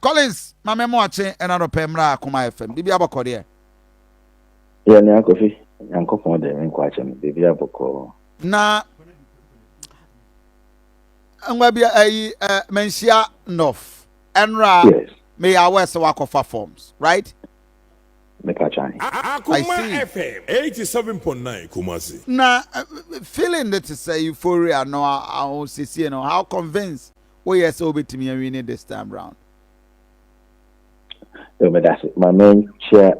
Collins, maame mo akye ɛna dɔpɛ mmra Akoma FM. Biribi abɔkɔ deɛ? Yɛ nua Kofi, Nyankopɔn de me nkɔ akyɛ me, biribi abɔkɔ. Na ngwa bi ayi Manhyia North ɛnra. Yes. Meyɛ aware sɛ wakɔfa forms, right? Mepa kyan. I Akoma see. FM 87.9 Kumasi. Na feeling de te sɛ euphoria no ahosiesie no, how convinced woyɛ sɛ wobɛtumi awin this time round? Yo, meda ase. Ma menkyia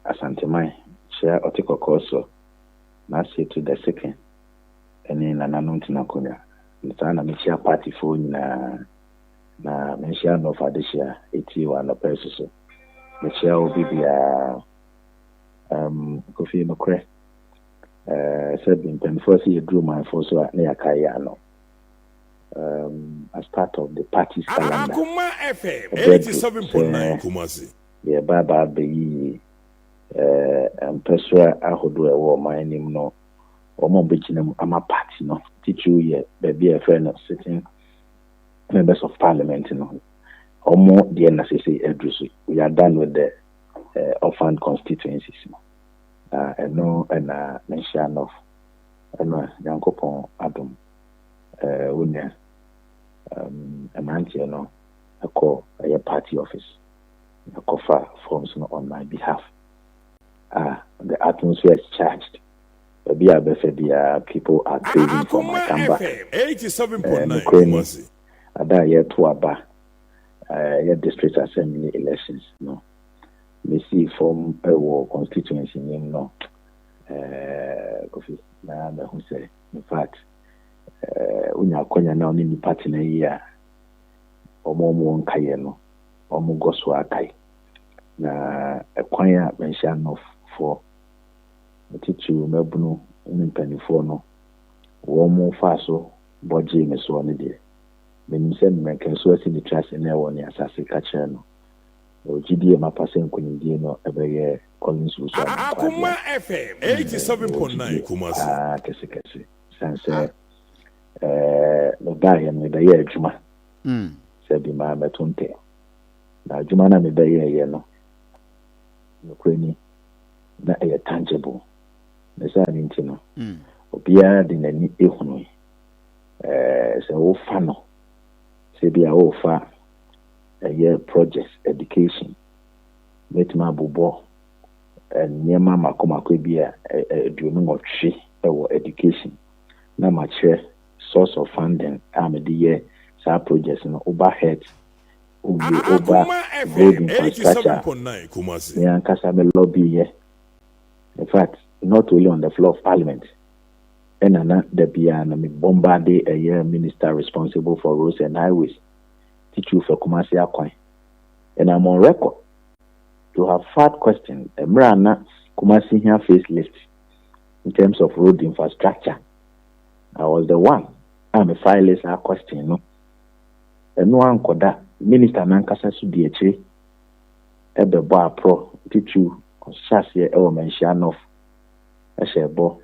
Asanteman, kyia ɔte kɔkɔɔ so, n'ase to the second, ɛne nananom tena akonnwa. Saa na mekyia partyfoɔ nyinaa. Na menhyia North adehyia etie wɔ anɔpa yi so. Mekyia obi biara. Kofi, nokorɛ. Sɛ bi mpanimfoɔ sɛ yɛduru manfoɔ so a na yɛakae yɛ ano. As part of the party's calendar, Akoma FM ɛbɛduru 87.9 sɛ Kumasi. yɛba aba abɛyiyi mpɛsoa ahodoɔ a ɛwɔ ɔman anim no, wɔn a wɔbɛgyina mu ama party no, titiriw yɛ baabi a yɛfrɛ no sitting members of parliament no. Wɔn deɛ na sese aduru so. We are done with the orphan constituencies no. Na ɛno ɛna Manhyia North. Ɛno a Nyankopɔn adom, wo nua mmeranteɛ no ɛkɔ ɛyɛ party office ɛkɔfa forms no on my behalf. Ah, the atmosphere is charged. Baabi a bɛfɛ biara, people are craving for my Akoma comeback. FM 87.9 Nokorɛ ni, Kumasi. ada a yɛto aba yɛ district assembly elections no, mesii fam wɔ constituency nim no, Kofi, na mahu sɛ in fact wonya akɔnya na ɔne nipa tena yi a, ɔmo wɔ nkaeɛ no, ɔmo gɔ so akae. Na ɛkwan a Manhyia Northfoɔ, titiriw mmabunu ne mpanimfoɔ no, wɔn mo faa so bɔ gyee me soɔ no deɛ, menim sɛ mmɛnkɛnso asi ne tiri ase na ɛwɔ ne asase ka kyerɛ no. Ogyidie mapa sɛ nkonimdie no ɛbɛyɛ Collins Owusu Amankwa Akoma deɛ. FM 87.9 Kumasi. Paa kɛsekɛse san sɛ mebaeɛ no, mebɛyɛ adwuma sɛ bi maa mɛto ntɛ, na adwuma no a mebɛyɛɛyɛ no, nokorɛ ni, na ɛyɛ tangible. Ne saa ne nti no, obiara de n'ani ehunu. Sɛ wofa no sɛ bi a wofa ɛyɛ projects, education, mɛtumi abobɔ nneɛma mako mako bi a 28 ɛwɔ education na makyerɛ source of funding a mede yɛ saa projects no. Woba health, wowie woba Akoma road FM infrastructure, 87.9 Kumasi. me ankasa me lobby yɛ, in fact, not only on the floor of parliament, ɛna na da biara na me bombard ɛyɛ minister responsible for roads and highways, titiriw fɛ Kumasi akwan. And I'm on record to have filed question mmerɛ a na Kumasi hia facelift in terms of road infrastructure. I was the one a me file saa question no. Ɛno ankɔda minister nankasa so di akyire ɛbɛbɔ aporɔ, titiriw ɔhyɛ aseɛ ɛwɔ Manhyia North, ɛhyɛ bɔ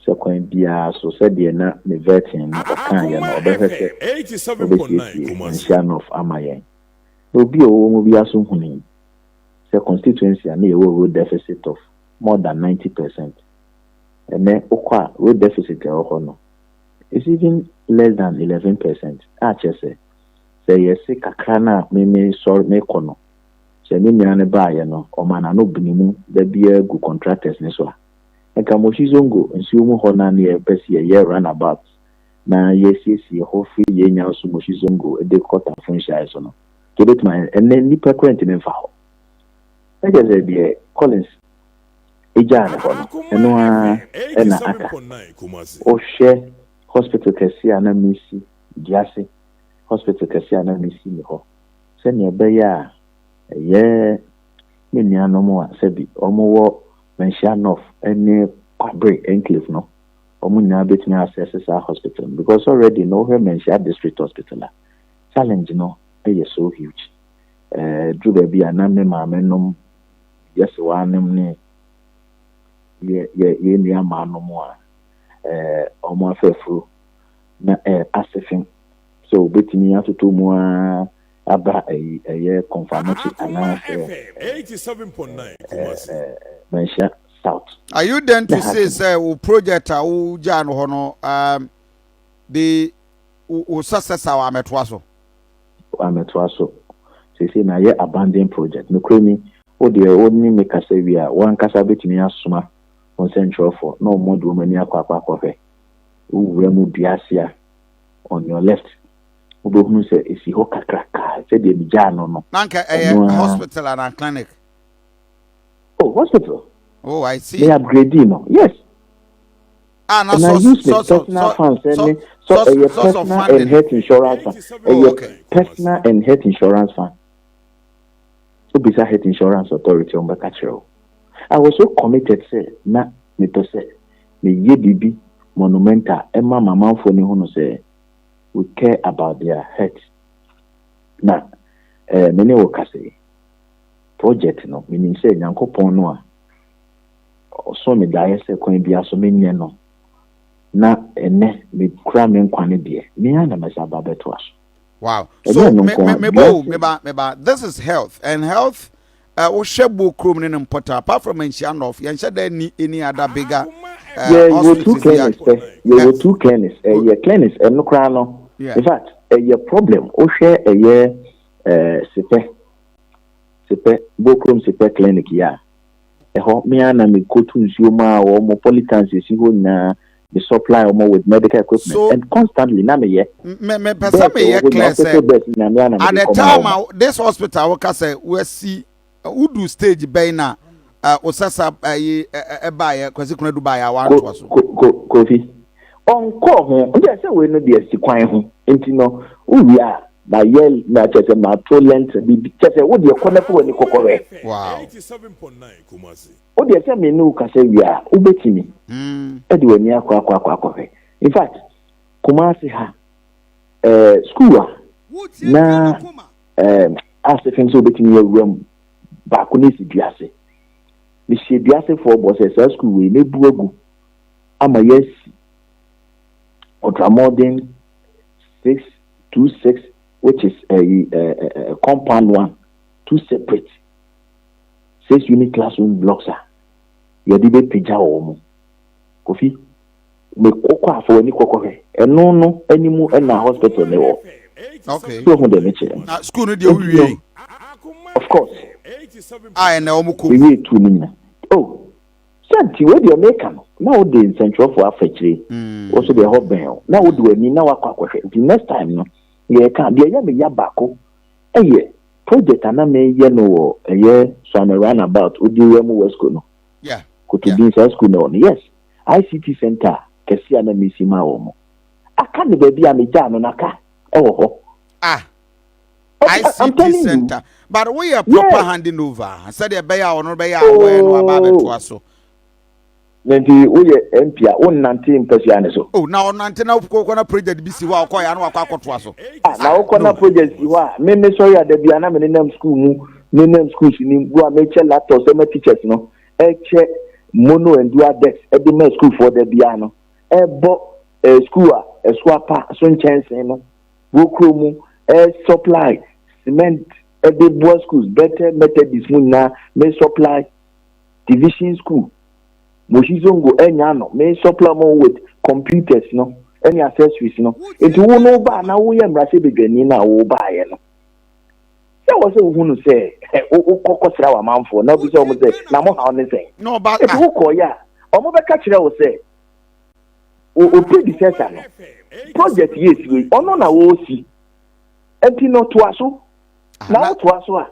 sɛ kwan biara so, sɛdeɛ na me vetting no ɔkaeɛ no, Akoma ɔbɛhwɛ sɛ FM 87.9 ɔbɛsiesie Kumasi. Manhyia North ama yɛn. Na obi a ɔwɔ mu bi aso huni sɛ constituency a na yɛwɔ road deficit of more than 90%, ɛnɛ wokɔ a, road deficit a ɛwɔ hɔ no is even less than 11%, a kyerɛ sɛ sɛ yɛse kakra no a meme sɔre mekɔ no, sɛ me nua no baayɛ no, ɔma n'ano bene mu da biara gu contractors ne so a, nka Moshi Zongo nsuo mu hɔ no a ne yɛpɛ sɛ yɛyɛ runabout na yɛsiesie hɔ firi yɛn nya so Moshi Zongo de kɔ Tafo nhyiaeɛ so no, yɛbɛtumi ayɛ. Ɛnɛ nnipa kora ntumi mfa hɔ. Ɛkyɛ sɛ deɛ Collins egyaa ne hɔ no, Akoma ɛno ara FM ɛna aka. 87.9 Kumasi. Wohwɛ hospital kɛseɛ a na mesi Duase Hospital kɛseɛ a na mesi ne hɔ sɛnea ɛbɛyɛ a ɛyɛ me nuanom a sɛbi wɔwɔ Manhyia North ne Kwabre enclave no, wɔn nyinaa bɛtumi access saa hospital no, because already no, wohwɛ Manhyia District Hospital a, challenge no yɛ so huge. Duru baabi a na me maame nom yɛsewa nom ne yɛ yɛ yɛ nua maa nom a wɔn afɛɛfuro na ase fam sɛ obetumi atoto mu ara. aba ɛyi ɛyɛ Komfo Anokye Akoma anaasɛ FM 87.9 Kumasi. Manhyia South. Are you then Na to ha say dwene. sɛ wo project a wogyaa no hɔ no um, de wo success a wɔamɛtoa so? Wɔamɛtoa so. Seesei mayɛ abandon project. Nokorɛ ni, wo deɛ wo ne me kasa wie a, wo ankasa bɛtumi asoma wo nsɛntwerɛfoɔ na wɔde wɔn ani akɔ akɔ akɔhwɛ. Wo wura mu dua ase a, on your left, wobɛhunu sɛ ɛsi hɔ kakraka sɛdeɛ megyaa no no. Na anka ɛyɛ Ɛno ara. hospital anaa clinic? Oh, hospital. Oh, I see. Me upgrade no. Yes. Ah, na And I source, use my source of, personal so, funds so, and so source, a source of personal and funding. health insurance fund. Oh, A okay. personal and health insurance fund. Wobisa Health Insurance Authority wɔn bɛka kyerɛ wo. I was so committed sɛ na mepɛ sɛ meyɛ biribi monumental ɛma m'amanfoɔ no hunu sɛ we care about their health. Na eh, me ne wo kasa yi, project no, menim sɛ Nyankopɔn no a ɔsoo me daeɛ sɛ kwan biara so menyɛ no, na ɛnnɛ mekura me nkwa no deɛ, me ara na mɛsan aba abɛtoa so. Wow. Ɛnyɛ So ɛno me nko me ara, me bo wiase me ba me ba this is health and health wohwɛ bo kurom ne ne mpɔtam apart from Nhyia North yɛnhyɛ da ni any other bigger Yɛwɔ two hospitals bi a clinics pɛ, yɛwɔ two clinics, ɛyɛ clinics ɛno koraa no, yeah. in fact ɛyɛ problem, wohwɛ ɛyɛ ɛɛ sepɛ, sepɛ, bo kurom sepɛ clinic yi a, Ɛhɔ, me ara na mekotu nsuo maa wɔn, polytanks esi hɔ nyinaa, me supply wɔn with medical equipment So and constantly na meyɛ. me me pɛ sɛ Beds ɛwɔ meyɛ hɔ nyinaa, clear hospital sɛ beds nyinaa me ara na at mede the kɔmaa time wɔn. a this hospital woka sɛ wasi wodu stage bɛn na osasa ayi ɛbaeɛ Kwasi Konadu baeɛ a Ko, wantoa so. ko, ko, Kofi, ɔnkɔɔ ho, nti sɛ wei no deɛ si kwan ho, nti no, wowie a, mayɛ, na kyerɛ sɛ mato lɛntra biribi, kyerɛ sɛ wo deɛ kɔ na fa w'ani kɔkɔhwɛ. Wow. 87.9 Kumasi. Wo deɛ sɛ me ne wo kasa wie a, wobɛtumi de w'ani akɔ akɔ akɔ akɔhwɛ. In fact, Kumasi ha, eh, school a na eh, ase fam sɛ wobɛtumi awura mu baako ne si dua ase. Mehyɛ dua asefoɔ bɔ sɛ saa school wei mɛbu agu ama yɛasi ultramodern 626 which is eh, eh, eh, compound one, two separate 6 unit classroom blocks a yɛde bɛpagya wɔ mu. Kofi, mekɔkɔ a fa w'ani kɔkɔhwɛ. Ɛno no anim ɛna hospital ne wɔ. Okay. So ho deɛ mekyerɛ no. Na school no deɛ Nti no, wowie of course, a ɛnɛ wɔn kɔ mu. mewie tu no nyina. Oh, sɛ nti wei deɛ meka no, na wode nsɛntwerɛfoɔ afa akyire, wo so deɛ ɛhɔ bɛn o, na wode w'ani na wakɔ akɔhwɛ. Nti next time no, yɛka deɛ ɛyɛ me ya baako ɛyɛ project a na meyɛ no wɔ ɛyɛ Suame roundabout, wodi wura mu Wesco no, Yeah. Yeah. Kotobin saa school no wɔ no, yes, ICT center kɛse a na mesi maa wɔn. Aka ne baabi a megyaa no n'aka ɛwɔ hɔ. Ah. I'm ICT telling you. center. But woyɛ proper Yes. handing over. Sɛdeɛ ɛbɛyɛ a ɔno bɛyɛ aware no aba abɛtoa Oh. so. Na nti woyɛ MP a wonnante mpasua ne so. Oh, na ɔnante na wokɔ na project bi si hɔ a ɔkɔyɛ a na wakɔ akɔtoa so. Ah, na Ah, wokɔ na no. project si hɔ a, me me sɔre a da bi a na me nenam school mu, nenam schools ni mu a mekyɛ laptops ɛma teachers no, ɛkyɛ mono and dual desk ɛde ma schoolfoɔ da biara no, ɛbɔ eh, school a ɛso apa so nkyɛnsee no, wɔ kuro mu, ɛ supply cement ɛde boa schools, Bethel Methodist mu nyinaa, me supply division school. Moshi Zongo anya no, me supply mo with computers no, ɛne accessories no. Nti wo no ba na woyɛ mmarahyɛbadwani no a wo baayɛ no. Sɛ wɔ sɛ wohu no sɛ wokɔ kɔsra w'amanfoɔ na wobisa wɔn sɛ na mo haw ne sɛn. Na ɔba Nti ah. wokɔɔyɛ a, wɔn bɛka kyerɛ wo sɛ o predecessor no, project yɛ esi wei, ɔno na wɔresi. Nti no toa so. Ah, Na na wotoa so a,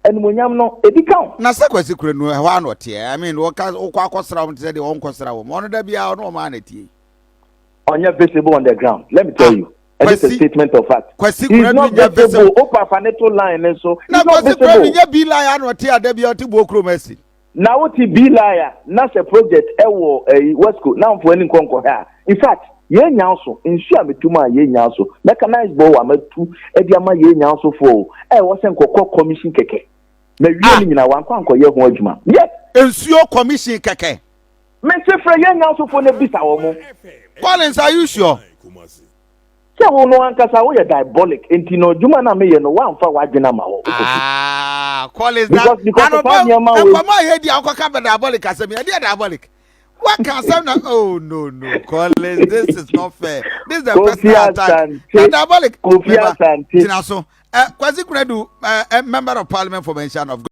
animonyam no ebi ka wo. na sɛ Kwasi kura nu ɛhɔ a na ɔteɛ. I mean, wɔka wokɔ akɔsra wɔn te sɛ deɛ wɔnkɔsra wɔn. Ɔno da biara ɔno wɔn a na tie. Ɔnyɛ visible on the ground. Let me tell Ah, you. And this is a Kwasi statement of fact. Kwasi He is kura nu not nyɛ visible. visible. Opa fa ne to line ne so. Na He's not Kwasi kura nu visible. nyɛ bi line a na ɔte a da biara ɔte buo kurom asi. Na wote bi line a na sɛ project ɛwɔ ɛyi Wesco na nfo ani nkɔ nkɔhwɛ a. In fact, yɛn nya so nsu a metu mu a yɛn nya so mechanized bore a matu ɛde ama yɛn nya so fo o ɛwɔ sɛ nkɔkɔ commission kɛkɛ. Na wie Ah, ne nyinaa wankɔ ankɔyɛ ho adwuma. Yes. nsuo commission kɛkɛ. Mese frɛ yɛn nya so fo na bisa wɔn. Collins, are you sure? Sɛ wo no ankasa woyɛ diabolic, nti no adwuma no a meyɛ no, woamfa w'adwene ama hɔ. Ah, Collins na Because na saa nneɛma wei. Nkɔmɔ a yɛdi a wokɔka bɛ diabolic asɛm, yɛde yɛ diabolic. Waka asɛm na, oh no, Collins, this is not fair. This is a Kofi personal attack. Asante. Na diabolic. Kofi Meba, Asante. gyina so. Kwasi Kunadu, member of parliament for Manhyia North.